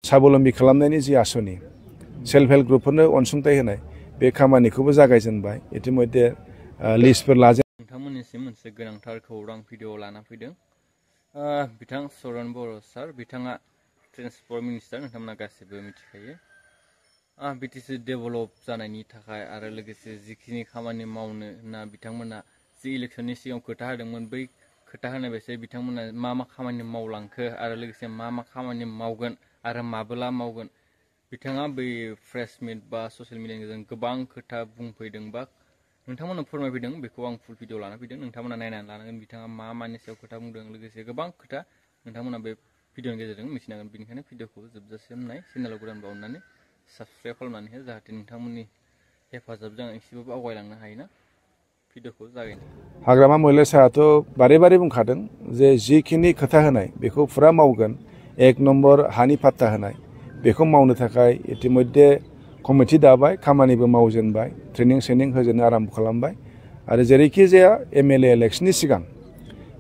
साबलम्बी खालामनायनि जि आसनि self help ग्रुपफोरनो अनसुंथाइ होनाय बे खामानिखौबो जागायजेनबाय इतिमध्ये लिस्टफोर लाजेन नोंथांमोननिसिम मोनसे गोनांथार खौरां भिडिअ लाना फैदों बिथां चरण बर' सार बिथाङा ट्रेन्सपर्ट मिनिस्टार नोंथांमोना गासिबो मिथिखायो बिटिसि डेभेलप जानायनि थाखाय आरो लोगोसे जिखिनि खामानि मावनो होनना बिथांमोना जि इलेक्शननि सिगाङाव खोथा होदोंमोन बै खोथा होनाय बायदि बिथांमोना मा खामानि मावलांखो आरो लोगोसे मा खामानि मावगोन आरो माबोला मावगोन बिथाङा बै प्रेस मिट बा ससियेल मिडियानि गेजेरजों गोबां खोथा बुंफैदों बा नोंथांमोना फोरमायफैदों बेखौ आं फुल भिडिअ लाना फैदों नोंथांमोना नायनानै लानांगोन बिथाङा मानि सायाव खोथा बुंदों लोगोसे गोबां खोथा नोंथांमोना बे भिडिअनि गेजेरजों मिथिनांगोन बेनिखायनो भिडिअखौ जोबजासिम नाय चेनेलाव गोदानबा अननानै साबस्क्राइब खालामनानै हो जाहाथे नोंथांमोननि हेफाजाबजों एसेबाबो आवगायलांनो हायोना भिडिअखौ जागायनो हाग्रामा महिला साहाथ' बारे बारे बुंखादों जे जिखिनि खोथा होनाय बेखौ फुरा मावगोन 1 नम्बर हानि पाट्टा होनाय बेखौ मावनो थाखाय इतिमध्ये कमिटि दाबाय खामानिबो मावजेनबाय ट्रेनिं सेनिं होजेननो आराम्भ खालामबाय आरो जेरैखि जाया एमएलए इलेक्शननि सिगां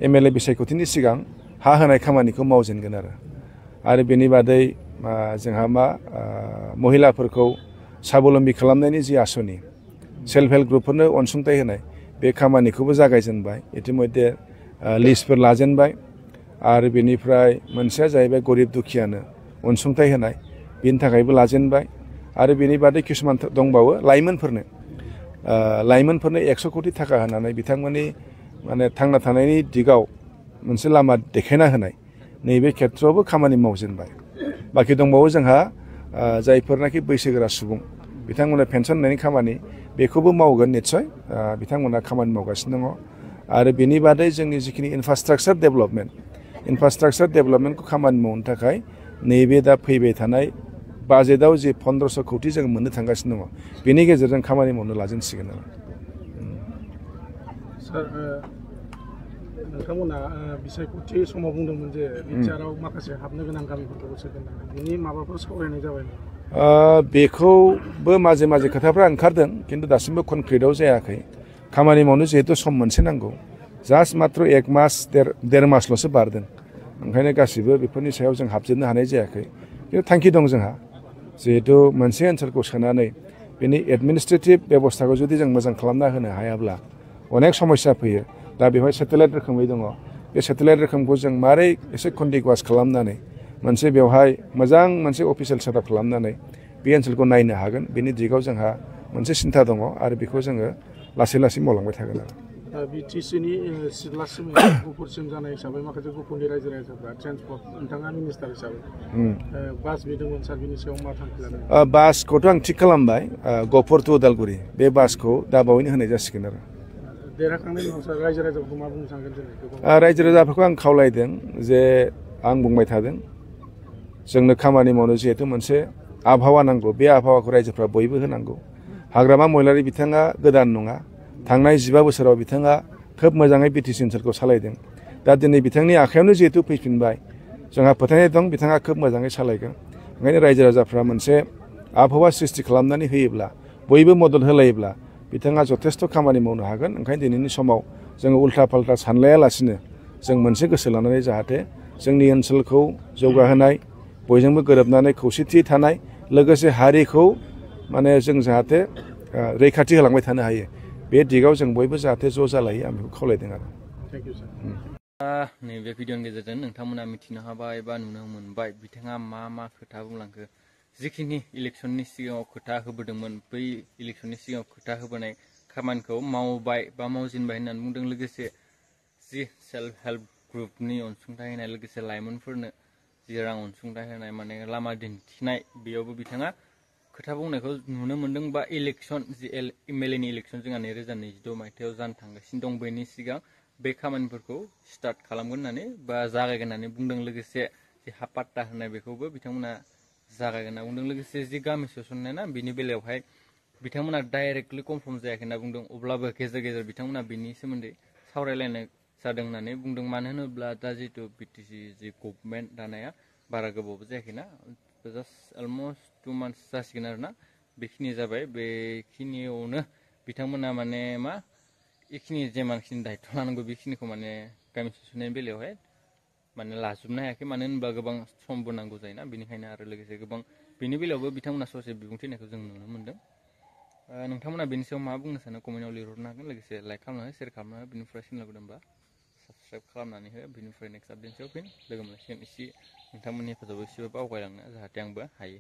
एमएलए बिसायख'थिनि सिगां हा होनाय खामानिखौ मावजेनगोन आरो बेनि बादै जोंहा महिलाफोरखौ साबलम्बी खालामनायनि जि आसनि सेल्फ हेल्प ग्रुपफोरनो अनसुंथाइ होनाय बे खामानिखौबो जागायजेनबाय इतिमध्ये लिस्टफोर लाजेनबाय आरो बेनिफ्राय मोनसेया जाहैबाय गरिब दुखियानो अनसुंथाइ होनाय बेनि थाखायबो लाजेनबाय आरो बेनि बादै किसुमान दंबावो लाइमोनफोरनो 100 कोटि थाखा होनानै बिथांमोननि माने थांना थानायनि दिगाव मोनसे लामा देखायना होनाय नैबे खेत्रआवबो खामानि मावजेनबाय बाखि दंबावो जोंहा जायफोरनाखि बैसोगोरा सुबुं बिथांमोना पेन्सन होनायनि खामानि बेखौबो मावगोन निस्सय बिथांमोना खामानि मावगासिनो दङ आरो बेनि बादै जोंनि जिखिनि इनफ्रास्ट्राक्चार डेभेलपमेन्टखौ खामानि मावनो थाखाय नैबे दा फैबाय थानाय बाजेटआव जि 1500 कोटि जों मोननो थांगासिनो दङ बेनि गेजेरजों खामानि मावनो लाजेनसिगोन सार नोंथांमोना बिसायख'थि समाव बुंदोंमोन जे बिटिआरआव माखासे हाबनो गोनां गामिफोरखौ सोगोन बेनि माबाफोर सावरायनाय जाबाय बेखौबो माजे माजे खोथाफ्रा ओंखारदों खिन्थु दासिमबो कनक्रिटआव जायाखै खामानि मावनो जिहेतु सम मोनसे नांगौ जास्ट मात्र 1 मास देर मासल'सो बारदों ओंखायनो गासिबो बेफोरनि सायाव जों हाबजोबनो हानाय जायाखै खिन्थु थांखि दं जोंहा जिहेतु मोनसे ओनसोलखौ सोनानै बेनि एडमिनिस्ट्रेटिभ बेबस्थाखौ जुदि जों मोजां खालामना होनो हायाब्ला अनेक समस्या फैयो दा बेवहाय सेटेलाइट रोखोमै दङ बे सेटेलाइट रोखोमखौ जों मारै एसे कन्टिगुवास खालामनानै मोनसे बेवहाय मोजां मोनसे अफिसियेल सेटआप खालामनानै बे ओनसोलखौ नायनो हागोन बेनि दिगाव जोंहा मोनसे सिन्था दङ आरो बेखौ जोङो लासै लासै मावलांबाय थागोन बिटिसिनि सिथलासिम गुफुरसिम जानाय हिसाबै माखासे गुफुरनि रायजो राजाफ्रा ट्रेन्सपर्ट नोंथाङा मिनिस्टार हिसाबै बास बिदोंमोन सार बिनि सायाव मा थांखि लादों बासखौथ' आं थिग खालामबाय गहपुर टु उदालगुरि बे बासखौ दा बावैनो होनाय जासिगोन देरहाखांनायनि उनाव सार रायजो राजाफोरखौ मा बुंनो सानगोन रायजो राजाफोरखौ आं खावलायदों जे आं बुंबाय थादों जोंनो खामानि मावनो जिहेतु मोनसे आबहावा नांगौ बे आबहावाखौ रायजोफ्रा बयबो होनांगौ हाग्रामा महिलारि बिथाङा गोदान नङा थांनाय 15 बोसोराव बिथाङा खोब मोजाङै बिटिसि ओनसोलखौ सालायदों दा दिनै बिथांनि आखायावनो जिहेतु फैफिनबाय जोंहा फोथायनाय दं बिथाङा खोब मोजाङै सालायगोन ओंखायनो रायजो राजाफ्रा मोनसे आबहावा सृष्टि खालामनानै होयोब्ला बयबो मदद होलायोब्ला बिथाङा जथेस्थ' खामानि मावनो हागोन ओंखायनो दिनैनि समाव जोङो उल्था फाल्था सानलायालासिनो जों मोनसे गोसो लानानै जाहाथे जोंनि ओनसोलखौ जौगाहोनाय बयजोंबो गोरोबनानै खौसेथि थानाय लोगोसे हारिखौ माने जों जाहाथे रैखाथि होलांबाय थानो हायो बे दिगाव जों बयबो जाहाथे ज' जालायो आं बेखौ खावलायदों थेंक इउ सार नैबे भिडिअनि गेजेरजों नोंथांमोना मिथिनो हाबाय बा नुनो मोनबाय बिथाङा मा खोथा बुंलांखो जिखिनि इलेक्शननि सिगाङाव खोथा होबोदोंमोन बै इलेक्शननि सिगाङाव खोथा होबोनाय खामानिखौ मावबाय बा मावजेनबाय होननानै बुंदों लोगोसे जि सेल्फ हेल्प ग्रुपनि अनसुंथाइ होनाय लोगोसे लाइमोनफोरनो जि रां अनसुंथाइ होनाय माने लामा दिन्थिनाय बेयावबो बिथाङा खोथा बुंनायखौ नुनो मोनदों बा इलेक्शन जि एमएलएनि इलेक्शन जोंहा 2026 मायथाइयाव जानो थांगासिनो दं बेनि सिगां बे खामानिफोरखौ स्टार्ट खालामगोन होननानै बा जागायगोन होननानै बुंदों लोगोसे जि हा पाट्टा होनाय बेखौबो बिथांमोना जागायगोन होनना बुंदों लोगोसे जि गामि सोसननाय ना बिनि बेलायावहाय बिथांमोना डाइरेक्टलि कनफार्म जायाखै होनना बुंदों अब्लाबो गेजेर गेजेर बिथांमोना बिनि सोमोन्दै सावरायलायनाय जादों होननानै बुंदों मानो होनोब्ला दा जिहेतु बिटिसि जि गभर्नमेन्ट दानाया बारा गोबावबो जायाखैना जास्ट अलमस्ट 2 मान्थस जासिगोन आरोना बेखिनि जाबाय बेखिनियावनो बिथांमोना माने बेखिनि जेमानखिनि दायित्व लानांगौ बेखिनिखौ माने गामि सोसननायनि बेलायावहाय माने लाजोबनो हायाखै मानो होनबा गोबां समबो नांगौ जायोना बेनिखायनो आरो लोगोसे गोबां बेनि बेलायावबो बिथांमोना ससे बिबुंथि होनायखौ जों नुनो मोनदों नोंथांमोना बेनि सायाव मा बुंनो सानो कमेन्टआव लिरहरनो हागोन लोगोसे लाइक खालामना हो शेयार खालामना हो बेनिफ्राय सिन लाबोदोंबा साबस्क्राइब खालामनानै हो बेनिफ्राय नेक्स्ट आपडेटसआव फिन लोगो मोनलायसिगोन एसे नोंथांमोननि हेफाजाबाव एसेबाबो आवगायलांनो जाहाथे आंबो हायो